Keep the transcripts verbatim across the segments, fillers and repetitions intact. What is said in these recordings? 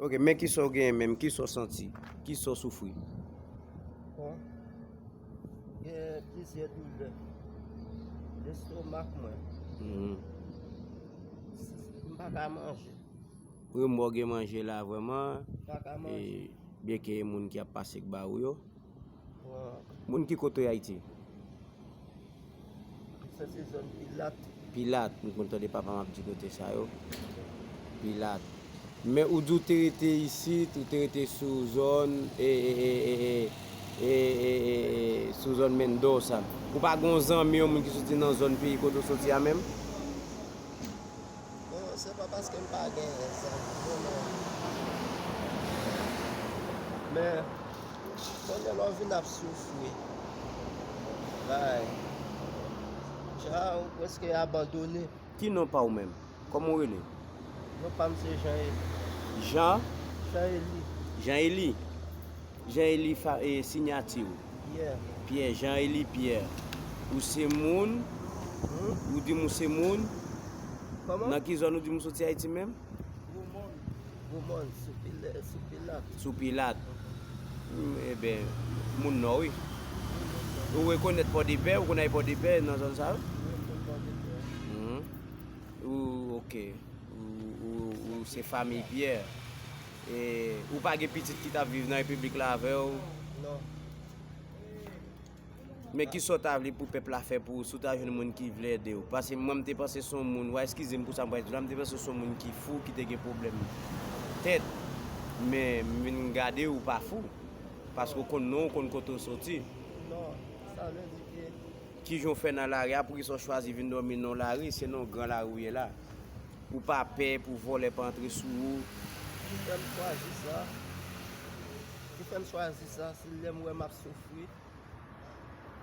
Ok, men kisa w genyen menm? Kisa w santi? Kisa w soufri? Bon, gen plizyè doulè lestomak mwen. M pa ka manje. Wi, m wè w gen manje la vrèman. M pa ka manje. Byenke e moun ki ap pase k ba ou yo. Bon, Moun ki kote w Ayiti? sa se zòn Pilat. Pilat, m konn tande papa m ap di kote sa yo. Pilat. Men ou di w te rete isit, ou te rete sou zòn, e, e, e, e, e, e, e, e, sou zòn Mendoza. Ou pa gen yon zanmi, yon moun ki soti nan zòn peyi kote w soti a menm? Bon, se pa paske m pa gen zanmi, non, men, men, konnen lè w vin ap soufri, bay, jan ou prèske abandone. Ki non pa w menm? Kòman w rele? Non pa m se Jean Eli. Jean? Jean Eli. Jean Eli. Jean Eli fa, e, siyati w. Pierre. Pierre, Jean Eli Pierre. Ou se moun, Hmm? ou di m ou se moun. Kòman? Nan ki zòn ou di m ou soti Ayiti menm? Gwomòn, sou Pile-, sou Pilat. Sou Pilat. Hmm, eben, moun Nò wi. Ou rekonèt Pòdepè, ou konn al Pòdepè nan zòn sa yo? Mwen konn Pòdepè. Mhm. Ou, ok. Ou, ou, ou se fanmi Pierre. E ou pa gen pitit ki t ap viv nan repiblik la avè w? Non. Men kisa w ta vle pou pèp la fè pou ou si w ta jwenn moun ki vle ede w? Paske mwen m te panse se yon moun, w a eskize m pou sa m pral di w la, m te panse se yon moun ki fou, ki te gen pwoblèm tèt. Men m vin gade ou pa fou. Paske w konn non w, w konn kote w soti. Non, sa vle di ke Kijan w fè nan lari a, poukisa w chwazi vin dòmi nan yon lari, se nan yon gran lari w ye la? Ou pa pè pou vòlè pa antre sou ou? Ki fè m chwazi sa? Ki fè m chwazi sa? Se lè m wè m ap soufri.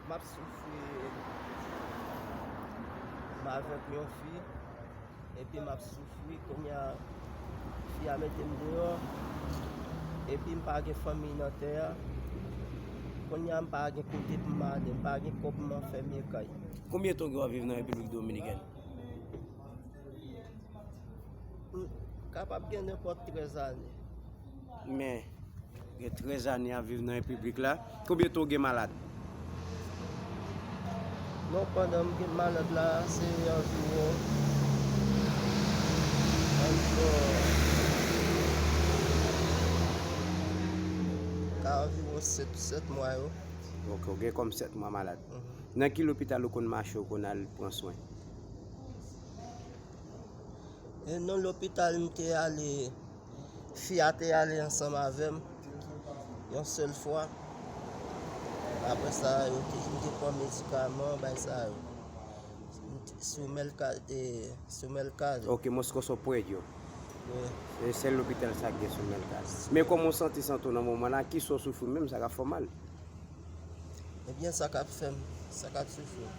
M ap soufri. M avèk yon fi. Epi m ap soufri. Kounye a, fi a mete m deyò. Epi m pa gen fanmi nan tè a. Kounye a, m pa gen kote pou m ale. M pa gen kòb pou m fèmen kay. Konbyen tan w gen w ap viv nan Repiblik Dominikèn? M kapab gen nenpòt trèz ane. Men, gen trèz ane ap viv nan repiblik la. Konbyen tan w gen malad? Non, pandan m gen malad la, se anviwon, anviwon, ka anviwon sèt, sèt mwa yo. Ok, w gen kòm sèt mwa malad. Mhm. Nan ki lopital ou konn mache, ou konn al pran swen? E nan lopital m te ale, fi a te ale ansanm avè m yon sèl fwa. Apre sa, yo te, m te pran medikaman, bay sa yo. M te sou Melka, e, sou Melka. Ok, Moscow Soprod yo. Wi. Se sèl lopital sa k gen sou Melka. Men kòman w santi sante w nan moman la, kisa w soufri menm, sa k ap fè w mal? Ebyen, sa k ap fè m, sa k ap soufri m,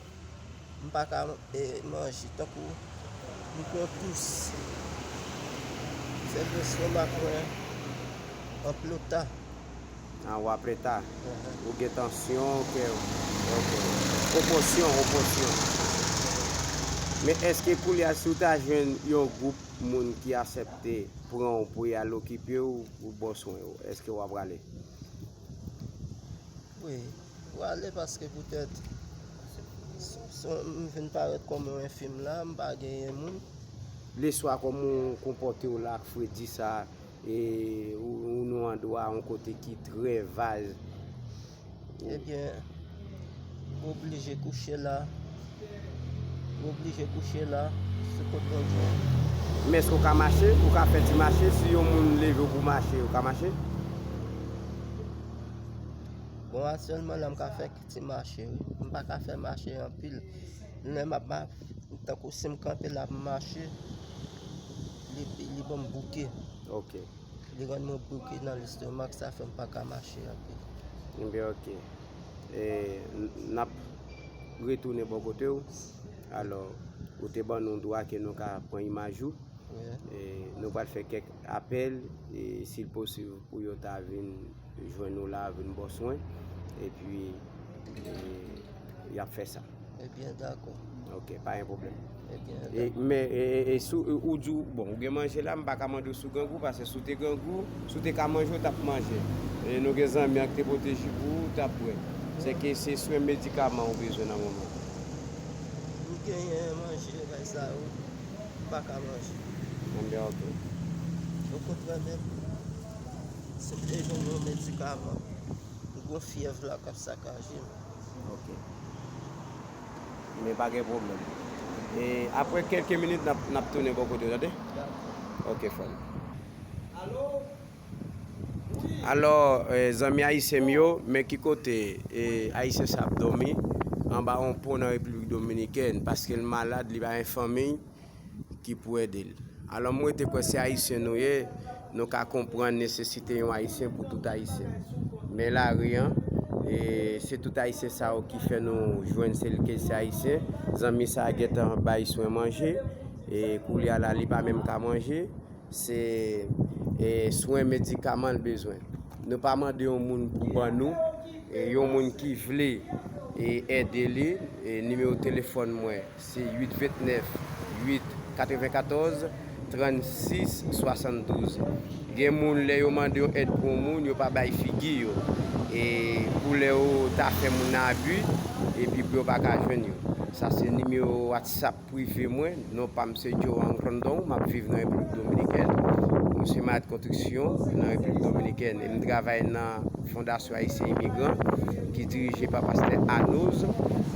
m pa ka, e, manje, tankou m pran tous. Fè lestomak mwen anplota. An w apleta. Mhm. Ou gen tansyon, kè w. Ok. Opozisyon, opozisyon. Men èske koulye a, si w ta jwenn yon gwoup moun ki aksepte pran w pou y al okipe w, pou ba w swen yo, èske w ap prale? Wi, prale paske poutèt s-, s-, m vin parèt kòm yon enfim la, m pa genyen moun. Leswa, kòman w konpòte w la ak fredi sa, e ou, ou nan yon andwa, yon kote ki trè vaz? Ebyen, m oblije kouche la. M oblije kouche la, sou kot Bondye. Men èske w ka mache? Ou ka fè ti mache? Si yon moun leve w pou mache, ou ka mache? Bon, aktyèlman la, m ka fè ti mache, wi. M pa ka fè mache anpil. Lè m ap ma-, tankou si m kanpe la, m mache, li, li ban m bouke. Ok. Li rann mwen bouke nan lestomak, sa fè m pa ka mache anpil. Ebyen, ok. E, n-, n ap retounen bò kote w. Alò, ou te ban nou dwa ke nou ka pran imaj ou. Wi. E, nou pral fè kèk apèl, e, si l posib, pou yo ta vin jwenn ou la, vin ba w swen. Epi, e, y ap fè sa. Ebyen, dakò. Ok, pa gen pwoblèm. E, men, e, e, e si w, ou di w, bon, ou gen manje la, m pa ka mande w si w grangou, paske si w te grangou, si w te ka manje, w t ap manje. E nou gen zanmi an ki te pote ji pou ou, w t ap bwè. Sèke se swen medikaman ou bezwen nan moman. M genyen manje, bagay sa yo, m pa ka manje. Anben, ok. Okontrè menm, se te jwenn yon medikaman. M gon fyèv la k ap sakaje m. Ok. Men pa gen pwoblèm. E apre kèlke minit, n ap, n ap tounen bò kote w, tande? Dakò. Ok, frè m. Alò, eh, zanmi ayisyen m yo, men ki kote, eh, ayisyen sa ap dòmi, anba yon pon nan Repiblik Dominikèn, paske l malad, li pa gen fanmi ki pou ede l. Alò, m rete kwè se ayisyen nou ye, nou ka konprann nesesite yon ayisyen pou tout ayisyen. Men lari an, e se tout ayisyen sa yo ki fè nou jwenn se l ke se ayisyen. Zanmi sa a gentan bay swen manje, e koulye a la, li pa menm ka manje. Se, e, swen medikaman l bezwen. Nou pa mande yon moun pou ban nou, e, yon moun ki vle, e, ede li, e, nimewo telefòn mwen, se uit vennèf, uit katrevenkatòz, trannsis swasanndouz. Gen moun, lè yo mande yon èd pou yon moun, yo pa bay figi yo. E pou lè yo ta fè moun nan abi, epi pou yo pa ka jwenn yo. Sa se nimewo WhatsApp prive mwen. Non pa m se Joan Rondon, m ap viv nan Repiblik Dominikèn. M se mayèt konstriksyon nan Repiblik Dominikèn. E m travay nan Fondasyon Ayisyen Imigran ki dirije pa pastè Anoz.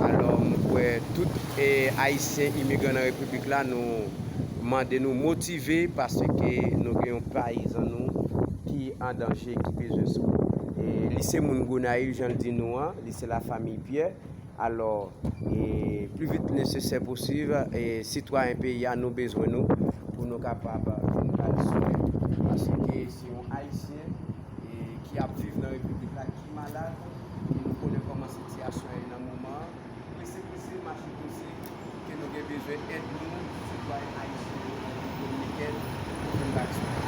Alò, m kwè tout, e, ayisyen imigran nan repiblik la, nou mande nou motive paske nou gen yon payizan nou ki an danje, ki bezwen swen. E, li se moun Gonayiv, jan l di nou an, li se lafanmi Pyè. Alò, e, pli vit nesesè posib, e, sitwayen peyi a, nou bezwen nou pou nou kapab vin ba l swen. Paske se yon ayisyen, e, ki ap viv nan repiblik la, ki malad, e nou konnen kòman sitiyasyon an ye nan moman an. Prese, prese, mache prese, ke nou gen bezwen èd nou, sitwayen ayisyen yo nan Repiblik Dominikèn, pou vin ba l swen.